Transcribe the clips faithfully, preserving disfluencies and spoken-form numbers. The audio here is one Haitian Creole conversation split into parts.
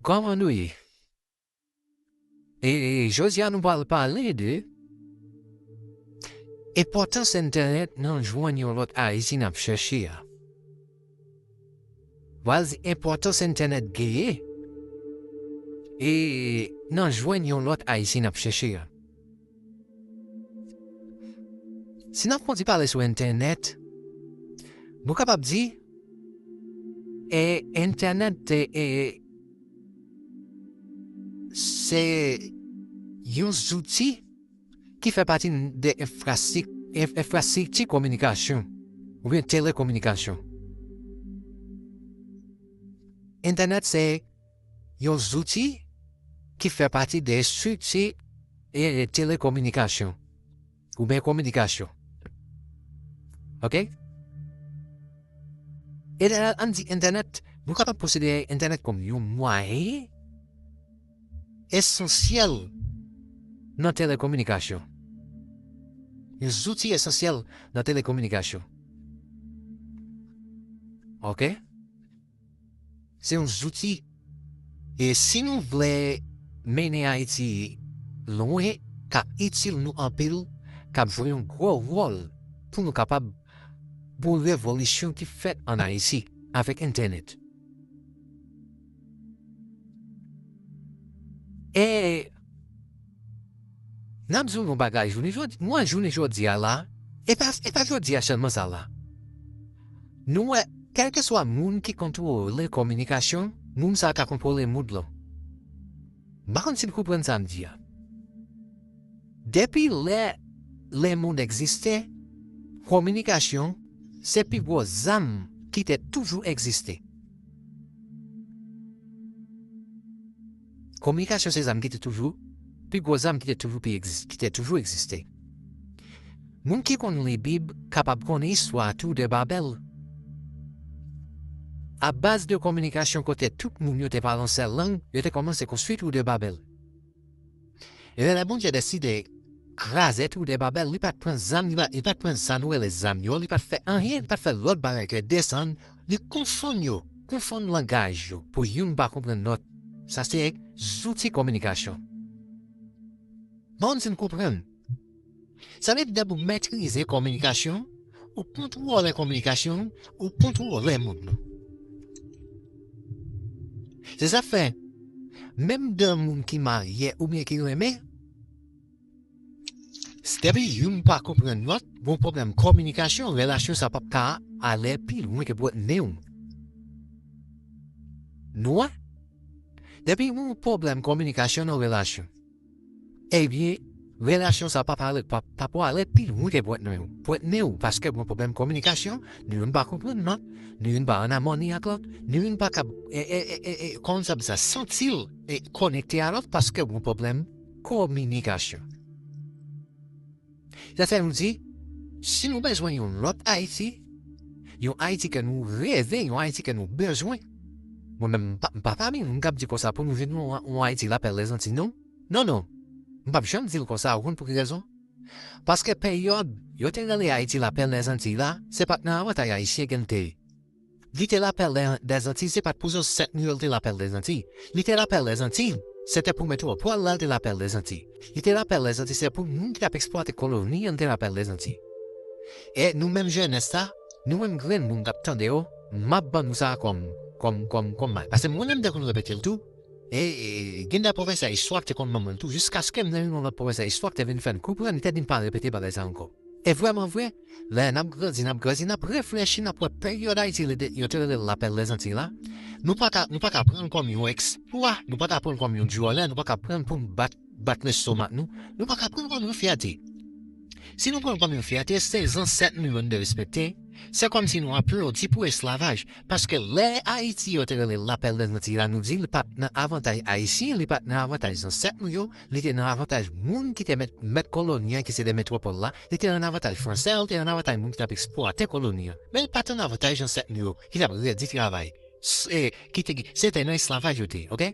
Kòman nou ye? E, e jodi a nou pral pale de enpòtans entènèt nan jwenn yon lòt Ayiti n ap chèche a. Pral di enpòtans entènèt genyen e nan jwenn yon lòt Ayiti n ap chèche a. Si n ap kondi pale sou entènèt, nou kapab di, e, entènèt, e, e, se yon zouti ki fè pati de enfrastrik-, enf-, enfrastrikti kominikasyon oubyen telekominikasyon. Entènèt se yon zouti ki fè pati de estrikti e telekominikasyon oubyen kominikasyon. Oke? E lè ann di entènèt, nou kapab konsidere entènèt kòm yon mwayen esansyèl nan telekominikasyon. Yon zouti esansyèl nan telekominikasyon. Oke? Se yon zouti. E si nou vle mennen Ayiti lwen, k ap itil nou anpil, k ap jwe yon gwo wòl pou nou kapab gon revolisyon ki fèt ann Ayiti avèk entènèt. E n ap di w yon bagay, jounen jodi, mwen jounen jodi a la, e pa, e pa jodi a sèlman sa la. Nou wè, kèlkeswa moun ki kontwole kominikasyon, moun sa a ka kontwole mond lan. M pa konn si n konprann sa m di a. Depi lè lemonn egziste, kominikasyon se pi gwo zam ki te toujou egziste. Kominikasyon se zam ki te toujou, pi gwo zam ki te toujou pi egzis-, ki te toujou egziste. Moun ki konn li Bib kapab konnen istwa Tour de Babèl. A baz de kominikasyon kote tout moun yo te pale yon sèl lang, yo te kòmanse konstwi Tour de Babèl. E lè Bondye deside kraze Tour de Babèl, li pa t pran zam, li pa, li pa t pran sa nou rele zam yo, li pa t fè anyen, li pa t fè lòt bagay ke desann, li konfonn yo, konfonn langaj yo, pou youn pa konprann lòt. Sa se zouti kominikasyon. Bon, si n konprann. Sa vle di, depi w metrize kominikasyon, ou kontwole kominikasyon, ou kontwole moun. Se sa k fè, menm de moun ki marye oubyen ki renmen, si depi youn pa konprann lòt, gon pwoblèm kominikasyon, relasyon sa p ap ka ale pi lwen ke bwèt nen w. Nou wè? Depi gon pwoblèm kominikasyon nan relasyon, ebyen, relasyon sa p ap ale, p ap, p ap ale pi lwen ke bwèt nen w. Bwèt nen w, paske gon pwoblèm kominikasyon, nou youn pa konprann lòt, nou youn pa ann amoni ak lòt, nou youn pa kab, e, e, e, e, e, kòman sa, sa santi l, e, konekte a lòt, paske gon pwoblèm kominikasyon. Sa fè nou di, si nou bezwen yon lòt Ayiti, yon Ayiti ke nou reve, yon Ayiti ke nou bezwen, mwen menm, m pa, m pa pami moun k ap di konsa pou nou jwenn yon, yon Ayiti lapèl Lèzantiy, non. Non, non. M p ap janm di l konsa, ou konn pou ki rezon? Paske peryòd yo te rele Ayiti lapèl Lèzantiy la, se pa t nan avantaj ayisyen ke l te ye. Li te lapèl Lè-, Lèzantiy, se pa t pou zansèt nou yo l te lapèl Lèzantiy. Li te lapèl Lèzantiy, se te pou metwopòl la l te lapèl Lèzantiy. Li te lapèl Lèzantiy, se pou moun ki t ap eksplwate koloni an l te lapèl Lèzantiy. E nou menm jenès la, nou menm grenn moun k ap tande yo, m ap ban nou sa kòm, kòm, kòm, kòm may. Paske mwen menm m te konn repete l tou, e, e gen de pwofesè istwa k te konn ban mwen l tou, jiskaske m te jwenn yon lòt pwofesè istwa k te vin fè n konprann, li te di n pa repete bagay sa ankò. E vrèman vre, lè n ap grandi, n ap grandi, n ap reflechi, n ap wè peryòd Ayiti yo te rele l lapèl Lèzantiy la, nou pa ka, nou pa ka pran l kòm yon eksplwa, nou pa ka pran l kòm yon djòlè, nou pa ka pran l pou n bat, bat lestomak nou, nou pa ka pran l kòm yon fyète. Si nou pran l kòm yon fyète, se zansèt nou yo n derespekte, se kòmsi nou aplodi pou esklavaj. Paske lè Ayiti yo te rele l lapèl Lèzantiy la, nou di li pa t nan avantaj ayisyen, li pa t nan avantaj zansèt nou yo, li te nan avantaj moun ki te mèt, mèt koloni an, ki se de metwopòl la, li te nan avantaj fransè, li te nan avantaj moun ki t ap eksplwate koloni an. Men li pa t nan avantaj zansèt nou yo, ki t ap redi travay, s-, e, ki te, se te nan esklavaj yo te ye, oke?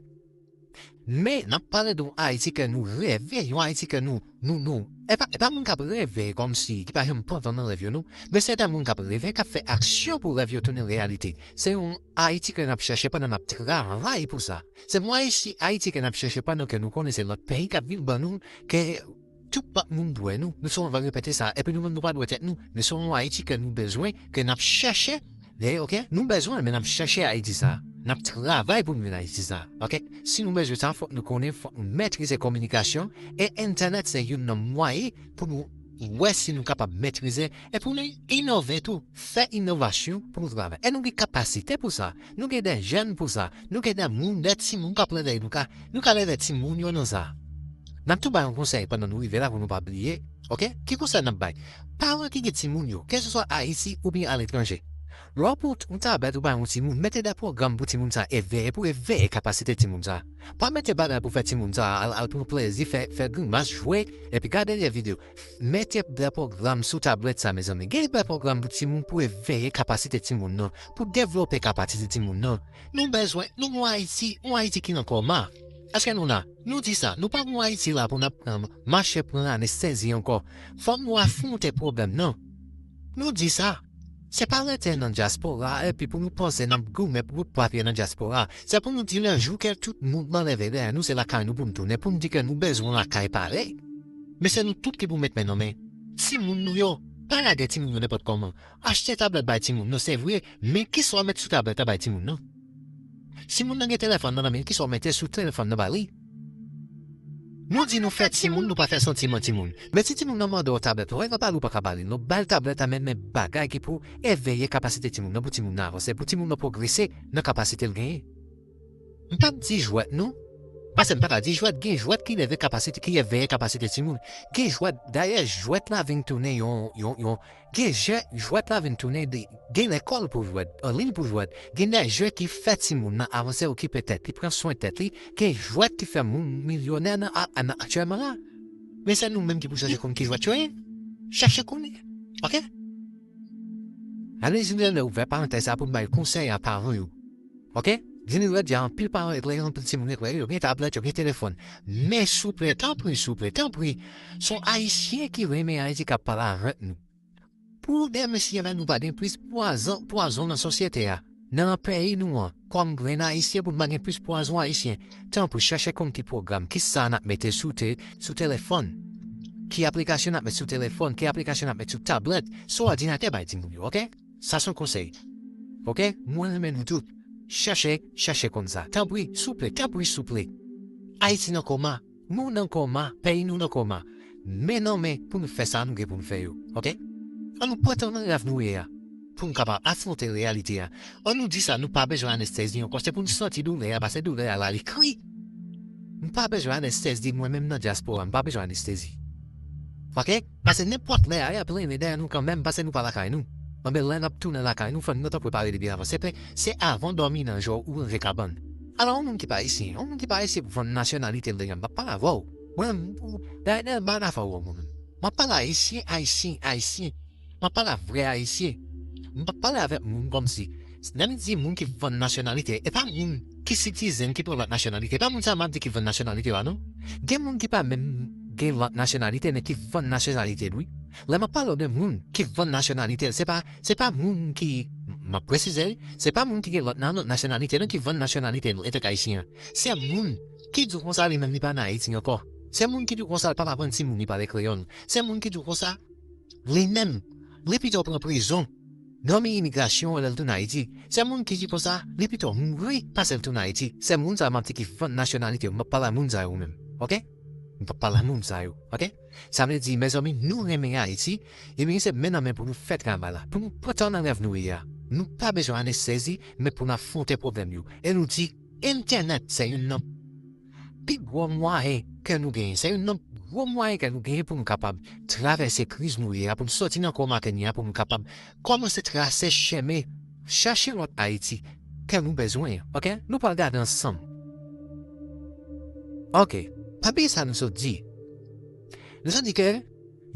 Men, n ap pale de yon Ayiti ke nou reve, yon Ayiti ke nou, nou, nou. E pa, e pa moun k ap reve kòmsi, ki pa janm pran tan nan rèv yo, non. Men se de moun k ap reve, k ap fè aksyon pou rèv yo tounen reyalite. Se yon Ayiti ke n ap chèche pandan n ap travay pou sa. Se yon Ayiti, Ayiti ke n ap chèche pandan ke nou konnen se lòt peyi k ap vin ban nou, ke tout lòt moun dwe nou. Nou sonvan repete sa. Epi nou menm nou pa dwe tèt nou. Men se yon Ayiti ke nou bezwen, ke n ap chèche. E, oke? Nou bezwen, men n ap chèche Ayiti sa. N ap travay pou nou vin Ayiti sa. Oke? Si nou bezwen sa, fòk nou konnen, fòk nou metrize kominikasyon. E entènèt se youn nan mwayen pou nou wè si nou kapab metrize. E pou nou inove tou, fè inovasyon pou nou travay. E nou gen kapasite pou sa. Nou gen de jèn pou sa. Nou gen de moun, de timoun k ap leve nou ka, nou ka leve timoun yo nan sa. N ap tou bay yon konsèy pandan nou rive la pou nou pa bliye. Oke? Ki konsèy n ap bay? Paran ki gen timoun yo, keseswa Ayiti oubyen aletranje. Lè w pran yon tablèt ou bay yon timoun, mete de pwogram pou timoun sa eveye, pou eveye kapasite timoun sa. Pa mete bagay pou fè timoun sa al, al pran plezi, fè, fè grimas, jwe, epi gade de videyo. Mete de pwogram sou tablèt sa, mezanmi. Gen de pwogram pou timoun pou eveye kapasite timoun nan, pou devlope kapasite timoun nan. Nou bezwen, nou yon Ayiti, yon Ayiti ki nan koma. Èske nou la? Nou di sa, nou pa yon Ayiti la pou n ap, um, mache pran anestezi ankò. Fòk nou afwonte pwoblèm nan. Nou di sa. Se pa rete nan dyaspora epi pou nou panse n ap goumen pou bout papye nan dyaspora. Se pou nou di lè jou ke tout mouvman leve dèyè nou, se lakay nou pou n tounen, pou n di ke nou bezwen lakay parèy. Men se nou tout ki pou met men nan men. Timoun nou yo, pa lage timoun yo nenpòt kòman. Achte tablèt bay timoun nan, se vre, men kisa w met sou tablèt la bay timoun nan? Si moun nan gen telefòn nan nan men, kisa w mete sou telefòn nan ba li? Nou di nou fè timoun, nou pa fè santiman timoun. Men si timoun nan mande w tablèt, ou pa ba li, ou pa ka ba li. Non, ba l tablèt la, men, men bagay ki pou eveye kapasite timoun nan, pou timoun nan avanse, pou timoun nan pwogrese nan kapasite l genyen. M p ap di jwèt, non. Paske m pa ka di jwèt, gen jwèt ki leve kapasite, ki eveye kapasite timoun. Gen jwèt, dayè, jwèt la vin tounen yon, yon, yon, gen jè, jwèt la vin tounen de, gen lekòl pou jwèt, an liy pou jwèt. Gen de jwèt ki fè timoun nan avanse, okipe tèt li, pran swen tèt li. Gen jwèt ki fè moun milyonè nan, a, nan aktyèlman la. Men se nou menm ki pou chèche konn ki jwèt yo ye. Chèche konnen. Oke? Ale, Zinilè ouvè parantèz sa pou m bay konsèy a paran yo. Oke? Zinilè di a anpil paran eklere, anpil timoun eklere, yo gen tablèt, yo gen telefòn. Men souple, tanpri, souple, tanpri. Se yon Ayisyen ki renmen Ayiti k ap pale avèk nou. Pou de mesye la nou pa gen plis pwazon, pwazon nan sosyete a. Nan peyi nou an, kòm grenn Ayisyen pou n pa gen plis pwazon Ayisyen. Tanpri chèche konn ki pwogram, ki sa n ap mete sou te, sou telefòn. Ki aplikasyon n ap met sou telefòn, ki aplikasyon n ap met sou tablèt, sou òdinatè bay timoun yo, oke? Sa se yon konsèy. Oke? Mwen renmen nou tout. Chèche, chèche konn sa. Tanpri, souple, tanpri, souple. Ayiti nan koma. Nou nan koma, peyi nou nan koma. Men nan men pou nou fè sa nou gen pou nou fè yo. Oke? An nou pran tan nan rèv nou ye a. Pou nou kapab afwonte reyalite a. An nou di sa, nou pa bezwen anestezi ankò. Se pou nou santi doulè a, paske doulè a la, li kri. M pa bezwen anestezi, mwen menm nan dyaspora, m pa bezwen anestezi. Oke? Paske nenpòt lè a, y ap rele dèyè nou kanmenm, paske nou pa lakay nou. Anben, lè n ap tounen lakay nou, fò nou gentan prepare li byen avan. Se pe, se avan dòmi nan je w ou ranje kabann. Alò, yon moun ki pa ayisyen, yon moun ki pa ayisyen pou vann nasyonalite l deja, m p ap pale avè w. Mwen, m, dayè, m pa nan afè w, mwen menm. M ap pale ayisyen, ayisyen, ayisyen. M ap pale a vrè ayisyen. M p ap pale avèk moun kòmsi. Lè m di moun ki vann nasyonalite, e pa moun ki sitizen ki pran lòt nasyonalite. E pa moun sa m ap di ki vann nasyonalite yo a, non. Gen moun ki pa menm gen lòt nasyonalite, men ki vann nasyonalite l, wi. Lè m ap pale w de moun ki vann nasyonalite l, se pa, se pa moun ki, m ap presize, wi, se pa moun ki gen lòt nan lòt nasyonalite, non, ki vann nasyonalite l, antank ayisyen an. Se moun ki di w konsa li menm li pa nan Ayiti ankò. Se moun ki di w konsa l pa aprann timoun li pale kreyòl. Se moun ki di w konsa li menm, li pito pran prizon nan men imigrasyon an lè l tounen Ayiti. Se moun ki di konsa, li pito mouri pase l tounen Ayiti. Se moun sa yo m ap di ki vann nasyonalite yo. M p ap pale a moun sa yo menm. Oke? M p ap pale a moun sa yo. Oke? Sa vle di, mezanmi, nou renmen Ayiti, ebyen se men nan men pou nou fè travay la. Pou nou pran tan nan rèv nou ye a. Nou pa bezwen anestezi, men pou n afwonte pwoblèm yo. E nou di, entènèt se youn nan pi gwo mwayen ke nou genyen. Se youn nan gwo mwayen ke nou genyen pou nou kapab travèse kriz nou ye a, pou nou soti nan koma ke n ye a, pou nou kapab kòmanse trase chemen, chache lòt Ayiti ke nou bezwen, oke? Nou pral gade ansanm. Oke, pa bliye sa nou sot di. Nou sot di ke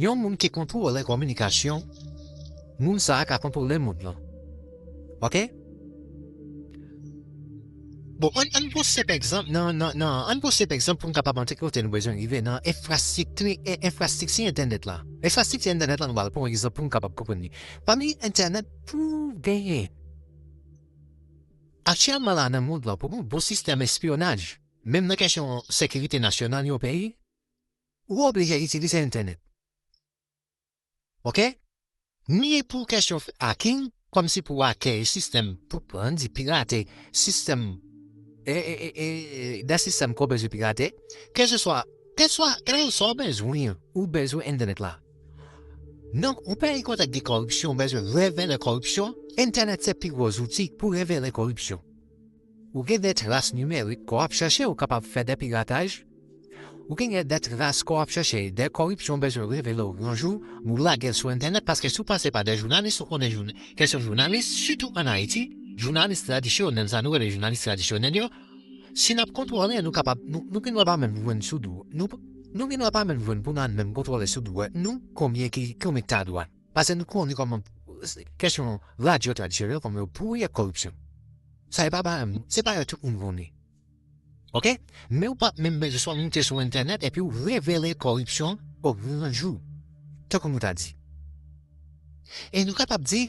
yon moun ki kontwole kominikasyon, moun sa a ka kontwole mond lan. Oke? Bon, ann, ann pran senp egzanp nan, nan, nan, ann pran senp egzanp pou n kapab antre kote nou bezwen rive nan enfrastrikti, e, enfrastrikti entènèt la. Enfrastrikti entènèt la, nou pral pran yon egzanp pou n kapab konprann li. Pami entènèt pou genyen. Aktyèlman la nan mond lan, pou gen bon sistèm espyonaj, menm nan kesyon sekirite nasyonal yon peyi, ou oblije itilize entènèt. Oke? Ni pou kesyon hacking, kòmsi pou hacke sistèm, pou, ann di, pirate sistèm, e, e, e, e, e, de sistèm ke w bezwen pirate, keseswa, keseswa, keseswa w bezwen, ou bezwen entènèt la. Donk, yon peyi kote gen kòripsyon, w bezwen revele kòripsyon, entènèt se pi gwo zouti pou revele kòripsyon. Ou gen de tras nimerik ke w ap chache, ou kapab fè de pirataj. Ou gen de tras ke w ap chache, de kòripsyon w bezwen revele w yon jou, ou lage l sou entènèt, paske si w pase pa de jounalis, ou konnen joun-, kesyon jounalis, sitou ann Ayiti, jounalis tradisyonèl, sa nou rele jounalis tradisyonèl yo, si n ap kontwole, nou kapab, nou, nou gendwa pa menm jwenn sou dwèt, nou, nou gendwa pa menm jwenn pou n al menm kontwole sou dwèt nou, konbyen ki, konbyen ki ta dwèt. Paske nou konnen kòman kesyon radyo tradisyonèl, kòman yo boure ak kòripsyon. Sa e pa bagay, se pa yo tout moun konnen. Oke? Men ou p ap menm bezwen swa moute sou entènèt epi ou revele kòripsyon o gran jou. Tankou nou ta di. E nou kapab di,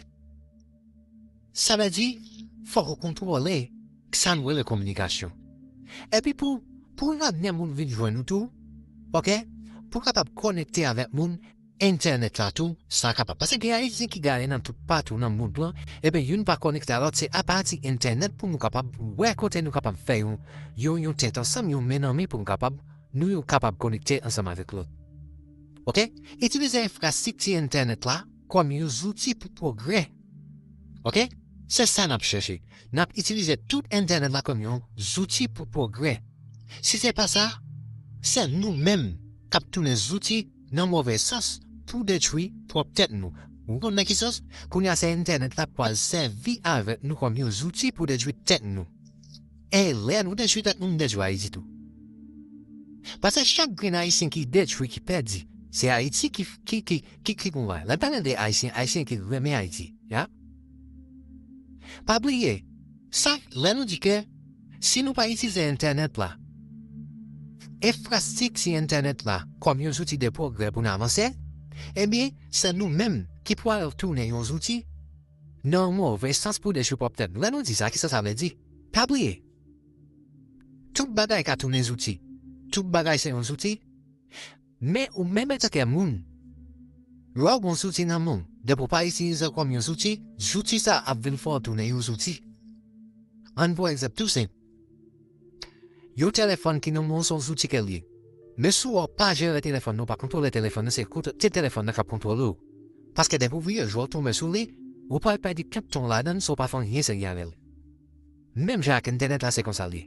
sa vle di, fòk ou kontwole sa nou rele kominikasyon. Epi pou, pou lannè moun vin jwenn ou tou, oke? Pou kapab konekte avèk moun, entènèt la tou, sa kapab. Paske gen Ayisyen ki gade nan tout patou nan mond lan, ebyen youn pa konekte a lòt, se apati entènèt pou nou kapab wè kote nou kapab fè yon, yon, yon tèt ansanm, yon men nan men pou nou kapab, nou yo kapab konekte ansanm avèk lòt. Oke? Itilize enfrastrikti entènèt la kòm yon zouti pou pwogrè. Oke? Se sa n ap chèche. N ap itilize tout entènèt la kòm yon zouti pou pwogrè. Si se pa sa, se nou menm k ap tounen zouti nan move sans pou detwi pwòp tèt nou. Ou konn nan ki sans? Kounye a se entènèt la k pral sèvi avèk nou kòm yon zouti pou detwi tèt nou. E lè nou detwi tèt nou, nou detwi Ayiti tou. Paske chak grenn Ayisyen ki detwi, ki pèdi, se Ayiti ki, ki, ki, ki, ki konn wè. Lè n pale de Ayisyen, Ayisyen ki renmen Ayiti, ya. Pa bliye, sa, lè nou di ke si nou pa itilize entènèt la, enfrastrikti entènèt la kòm yon zouti de pwogrè pou n avanse, ebyen, se nou menm ki pral tounen yon zouti nan move sans pou detwi pwòp tèt nou. Lè nou di sa, kisa sa vle di? Pa bliye, tout bagay ka tounen zouti. Tout bagay se yon zouti. Men ou menm antanke moun, lè w gen yon zouti nan men w, depi w pa itilize l kòm yon zouti, zouti sa a ap vin fè w tounen yon zouti. Ann pran egzanp tou senp. Yon telefòn ki nan men w se yon zouti ke l ye. Men si w pa jere telefòn nan, w pa kontwole telefòn nan, se kote telefòn nan k ap kontwole w. Paske depi w vire je w tonbe sou li, ou pral pèdi tout tan w ladan l si w pa fè anyen serye avè l. Menm jan ak entènèt la se konsa l ye.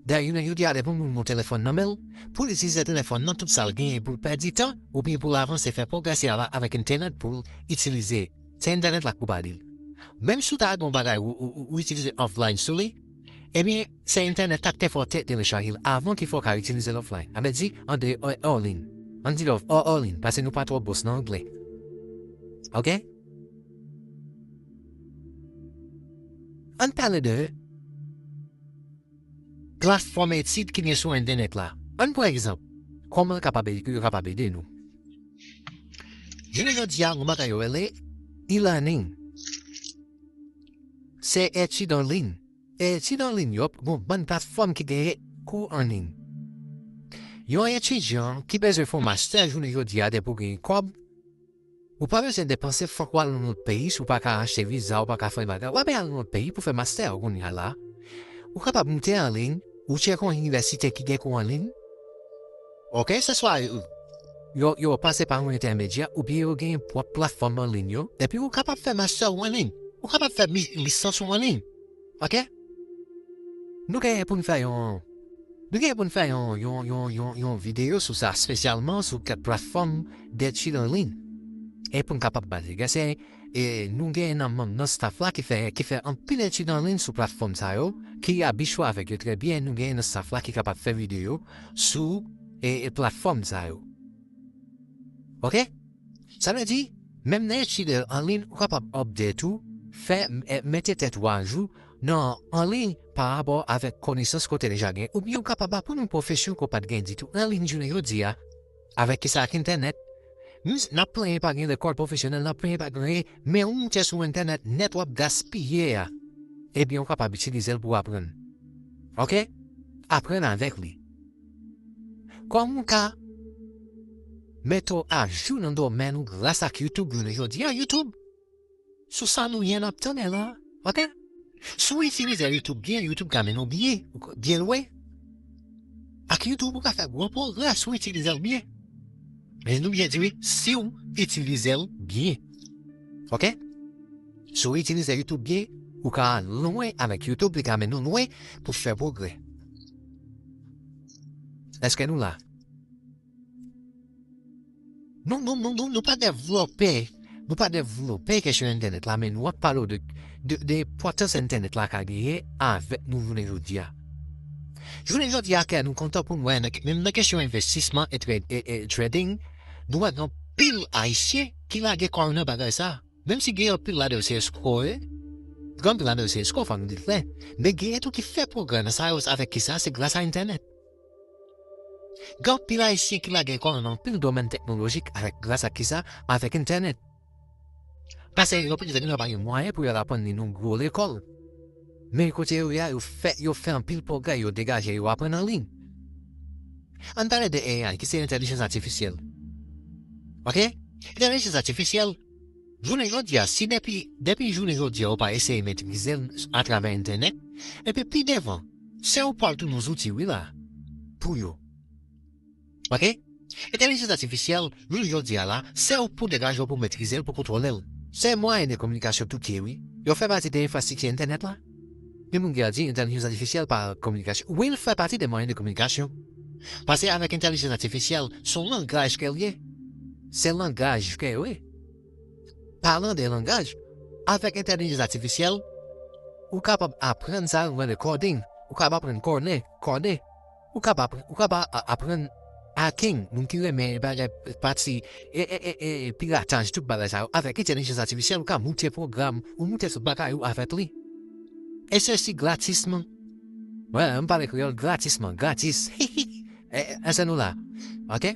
Dayè, jounen jodi a, depi yon moun gen yon telefòn nan men l, pou l itilize telefòn nan, tout sa l genyen pou l pèdi tan, oubyen pou l avanse, fè pwogrè, se avè-, avèk entènèt pou l itilize. Se entènèt la k pou pale l. Menm si w ta gen yon bagay ou, ou, ou, ou itilize offline sou li, ebyen, se entènèt la k te fè w te telechaje l avan ki fè w ka itilize l offline. Sa vle di, an de, an, hors ligne. Ann di l hors, hors ligne, paske nou pa twò bòs nan anglè. Oke? Ann pale de platfòm etid ki gen sou entènèt la. Ann pran egzanp, kòman l kapab, yo kapab ede nou. Jounen jodi a, gen yon bagay yo rele e-learning. Se etid an liy. E etid an liy yo, gen yon bann platfòm ki genyen kou an liy. Yon etidyan ki bezwen fè yon mastè jounen jodi a, depi w gen kòb, ou pa bezwen depanse, fòk w al nan lòt peyi, si w pa ka achte viza, w pa ka fè bagay. W ap al nan lòt peyi pou fè mastè w kounye a la. Ou kapab moute an liy, ou tcheke yon inivèsite ki gen kou an liy. Oke, se swa yo, yo, yo pase pa yon entèmedyè, oubyen yo gen pwòp platfòm an liy yo, epi ou kapab fè mastè w an liy. Ou kapab fè mi-, lisans ou an liy. Oke? Nou genyen pou n fè yon, nou genyen pou n fè yon, yon, yon, yon, yon videyo sou sa, espesyalman sou kèk platfòm detid an liy. E pou n kapab pale. Gen se, e nou genyen nan manm nan staff la ki fè, ki fè anpil etid an liy sou platfòm sa yo, ki abitye avèk yo trè byen. Nou genyen nan staff la ki kapab fè videyo sou, e, e platfòm sa yo. Oke? Sa vle di, menm nan etid an liy, ou kapab update ou, fè, e, mete tèt ou ajou nan an liy pa rapò avèk konesans ke w te deja gen, oubyen ou kapab aprann yon pwofesyon ke w pa t gen ditou. Anliy jounen jodi a, avèk kisa, ak entènèt, n ap plenyen pa gen lekòl pwofesyonèl, n ap plenyen pa gen anyen, men ou moute sou entènèt nèt, w ap gaspiye a. Ebyen, ou kapab itilize l pou w aprann. Oke? Aprann avèk li. Kòman w ka mete w ajou nan domèn ou gras ak YouTube jounen jodi a? YouTube, sou sa nou ye, n ap tann la, oke? Si w itilize YouTube byen, YouTube ka mennen w byen, byen lwen. Ak YouTube, ou ka fè gwo pwogrè si w itilize l byen. Men nou byen di wi, si w itilize l byen. Oke? Si w itilize YouTube byen, ou ka al lwen avèk YouTube, li ka mennen w lwen pou fè pwogrè. Èske nou la? Nou, nou, nou, nou, nou pa devlope, nou pa devlope kesyon entènèt la, men nou ap pale de, de, de enpòtans entènèt la ka genyen avèk nou jounen jodi a. Jounen jodi a, kè nou kontan pou n wè, nan, menm nan kesyon envestisman e, trade, e, e trading, nou wè gen anpil Ayisyen ki lage kò yo nan bagay sa. Menm si gen anpil ladan yo se eskro, wi. Gen anpil ladan yo se eskro, fò nou di l klè. Men genyen tou ki fè pwogrè nan sa yo avèk kisa? Se gras a entènèt. Gen anpil Ayisyen ki lage kò yo nan anpil domèn teknolojik avèk, gras a kisa? Avèk entènèt. Paske gen anpil nèg ki pa gen mwayen pou y al aprann li nan gwo lekòl. Men kote yo ye a, yo fè, yo fè anpil pwogrè, yo degaje, yo aprann anliy. Ann pale de A I, ki se entèlijans atifisyèl. Oke? Entèlijans atifisyèl, jounen jodi a, si depi, depi jounen jodi a, ou pa eseye metrize l atravè entènèt, epi pi devan, se ou pral tounen yon zouti, wi la, pou yo. Oke? Entèlijans atifisyèl, jounen jodi a la, se ou pou degaje w pou metrize l, pou kontwole l. Se mwayen de kominikasyon tou k ye, wi. Yo fè pati de enfrastrikti entènèt la. Gen moun ki ap di entèlijans atifisyèl pa kominikasyon. Wi, l fè pati de mwayen de kominikasyon. Paske avèk entèlijans atifisyèl, se yon langaj ke l ye. Se langaj ke l ye. Palan de langaj, avèk entèlijans atifisyèl, ou kapab aprann sa yo rele coding. Ou kapab aprann kòde, kòde. Ou kapab, ou kapab a-, aprann hacking, moun ki renmen bagay pati, e, e, e, e, pirataj, tout bagay sa yo. Avèk entèlijans atifisyèl, ou ka moute pwogram, ou moute tout bagay ou avèk li. E sesi gratisman. Wè, m pale kreyòl gratisman, gratis. E, e, èske nou la? Oke?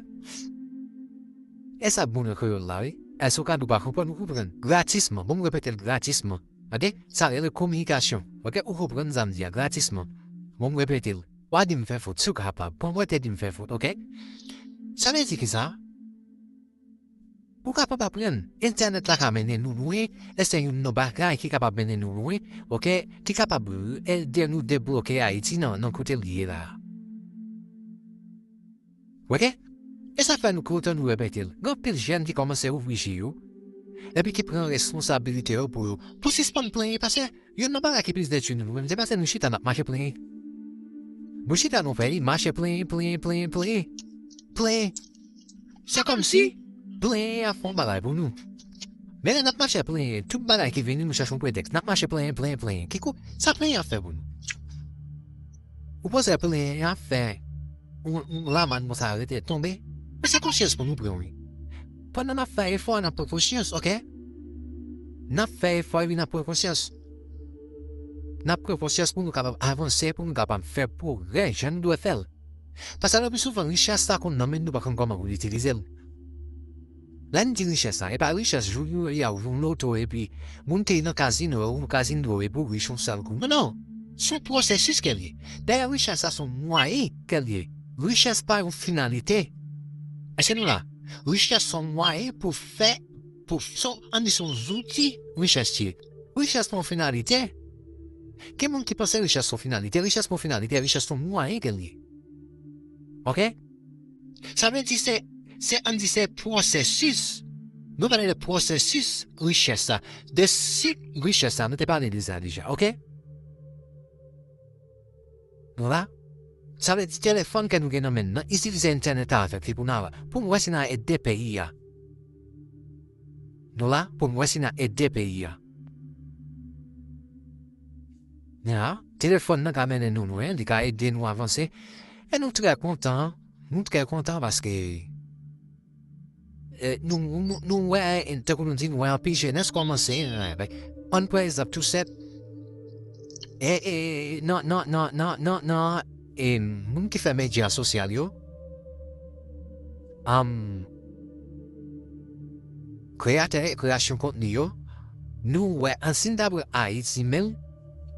E sa k bon nan kreyòl la, wi. Èske w ka di w pa konprann, ou konprann? Gratisman. Bon, m repete l gratisman. Oke? Sa rele kominikasyon. Oke? Ou konprann sa m di a gratisman. Bon, m repete l. W a di m fè fot, si w kapab. Pran mwen te di m fè fot, oke? Sa vle di ki sa? Ou kapab aprann. Entènèt la ka mennen nou lwen, e se youn nan bagay ki kapab mennen nou lwen, oke? Ki kapab ede nou debloke Ayiti nan, nan kote l ye la. Oke? E sa fè nou kontan nou repete l. Gen anpil jèn ki kòmanse ouvri je yo, epi ki pran responsabilite yo pou yo, pou sispann plenyen, paske youn nan bagay ki plis detwi nou, nou menm, se paske nou chita n ap mache plenyen. Nou chita nan peyi, mache plenyen, plenyen, plenyen, plenyen. Plenyen. Se kòmsi plenyen ap fè yon bagay pou nou. Men lè n ap mache plenyen, tout bagay ki vini, nou chèche yon pretèks. N ap mache plenyen, plenyen, plenyen. Ki kou, sa plenyen ap fè pou nou? Ou panse plenyen ap fè yon, yon lamann konsa rete tonbe? Men se konsyans pou nou pran, wi. Pandan n ap fè efò, n ap pran konsyans, oke? N ap fè efò, epi n ap pran konsyans. N ap pran konsyans pou nou kapab avanse, pou nou kapab fè pwogrè, jan nou dwe fè l. Paske le pi souvan, richès sa konn nan men nou, pa konn kòman pou n itilize l. Lè n di richès sa, e pa richès jou yo, y a ou jwenn loto, epi moun te nan kazino, ou nan kazino, epi ou rich yon sèl kou. Non, non. Se yon pwosesis ke l ye. Dayè, richès sa se yon mwayen ke l ye. Richès pa yon finalite. Èske nou la? Richès se yon mwayen pou fè, pou, se, ann di se yon zouti richès ye. Richès pa yon finalite. Gen moun ki panse richès se yon finalite. Richès pa yon finalite, richès se yon mwayen ke l ye. Oke? Sa vle di se, se, ann di se pwosesis. Nou pale de pwosesis richès sa. De sik richès sa, nou te pale de sa deja, oke? Nou la? Sa vle di telefòn ke nou gen nan men n nan, itilize entènèt avèk li pou n a, pou n wè si n a ede peyi a. Nou la? Pou n wè si n a ede peyi a. Ya, telefòn nan ka mennen nou lwen, li ka ede nou avanse. E nou trè kontan, nou trè kontan paske, e, nou, nou, nou wè, e, tankou nou di, nou wè anpil jenès kòmanse, e, ann pran egzanp tou sèt, E, e, nan, nan, nan, nan, nan, nan, e, moun ki fè medya sosyal yo, am, kreyatè, kreyasyon kontni yo, nou wè, an si n ta pran Ayiti menm,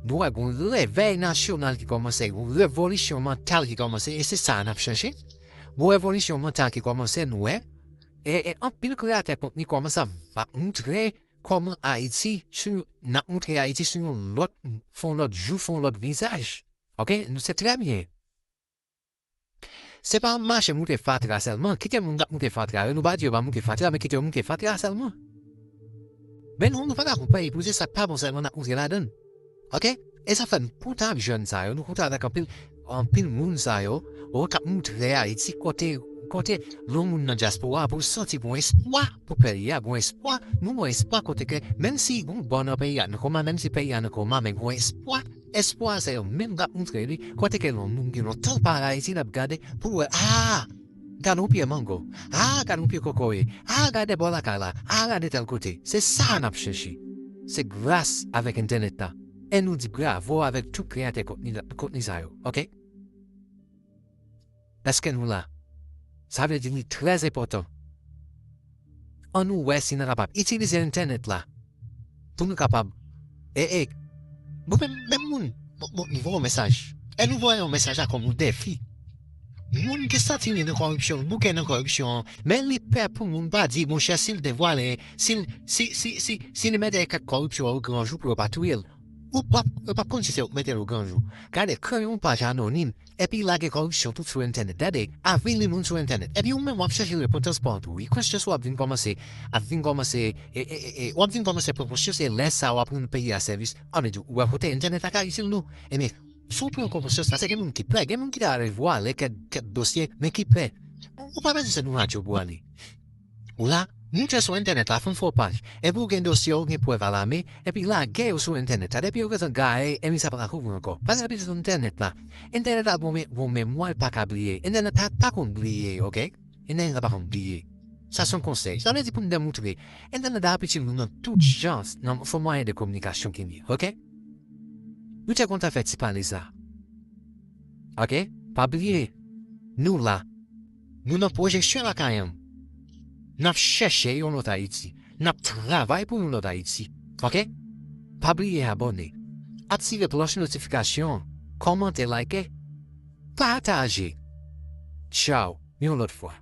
nou wè gon revèy nasyonal ki kòmanse, gon revolisyon mantal ki kòmanse, e se sa n ap chèche. Gon revolisyon mantal ki kòmanse, nou wè, e, e anpil kreyatè kontni kòmanse ap, ap moutre kòman Ayiti, sou, n ap moutre Ayiti sou yon lòt, fè yon lòt jou, fè yon lòt vizaj. Ok? Nou se trè byen. Se pa mache moutre fatra sèlman. Kite moun k ap moutre fatra yo. Nou pa di yo pa moutre fatra, men kite yo moutre fatra sèlman. Men nou, nou pa ka konprann pou se sa k pa bon sèlman n ap moutre ladan l. Ok? E sa fè n kontan ak jèn sa yo. Nou kontan avèk anpil, anpil moun sa yo. Ou k ap moutre Ayiti kote, kote yon moun nan dyaspora pou l santi gon espwa pou peyi a, gon espwa. Nou gon espwa kote ke, menm si gon bò nan peyi a, nan koma, menm si peyi a nan koma, men gon espwa. Espwa se yo menm k ap moutre li, kote ke yon moun gen lontan l pa al Ayiti, l ap gade pou l wè, a, gade yon pye mango, a, gade yon pye kokoye, a, gade bò lakay la, a, gade tèl kote. Se sa n ap chèche. Se gras avèk entènèt la. E nou di bravo avèk tout kreyatè kontni, kontni sa yo, ok? Èske nou la? Sa vle di li trè enpòtan. An nou wè si nou kapab itilize entènèt la pou nou kapab, e, e, bon, menm, menm moun, bon, bon, nou voye yon mesaj. E nou voye yon mesaj la kòm yon defi. Moun ki santi li nan kòripsyon, bouke nan kòripsyon an, men li pè pou moun pa di, monchè, si l devwale, si l, si, si, si, si li mete kèk kòripsyon o gran jou pou yo pa touye l, ou p ap, yo p ap konn si se ou k mete l o gran jou. Gade, kreye yon paj anonim, epi lage kòripsyon tout sou entènèt. Gade, avili moun sou entènèt. Epi ou menm w ap chèche repantans pa w tou. Wi, konsyans ou ap vin kòmanse, ap vin kòmanse, e, e, e, e, w ap vin kòmanse pran konsyans e lè sa a w ap rann peyi a sèvis. An vle di, ou wè kote entènèt la ka itil nou. Ebyen, si w pran konsyans la, se gen moun ki pè, gen moun ki ta ale vwale kèk, kèk dosye, men ki pè. Ou pa bezwen se nan radyo pou ale. Ou la, moutre sou entènèt la, fè yon fo paj. Epi ou gen dosye, ou gen prèv alamè, epi lage yo sou entènèt la. Depi yo gentan gaye, ebyen sa pa ka kouvri ankò. Pase epi sou entènèt la. Entènèt la gon, gon memwa, l pa ka bliye. Entènèt la pa konn bliye, ok? Entènèt la pa konn bliye. Sa se yon konsèy. Sa vle di pou n demoutre. Entènèt la ap itil nou nan tout jan, nan fo mwayen de kominikasyon ki li, ok? Nou te kontan fè ti pale sa. Ok? Pa bliye, nou la. Nou nan pwojeksyon lakay an. N ap chèche yon lòt Ayiti. N ap travay pou yon lòt Ayiti. Ok? Pa bliye abòne. Aktive klòch notifikasyon an. Kòmante, like. Pataje. Tchaw. Yon lòt fwa.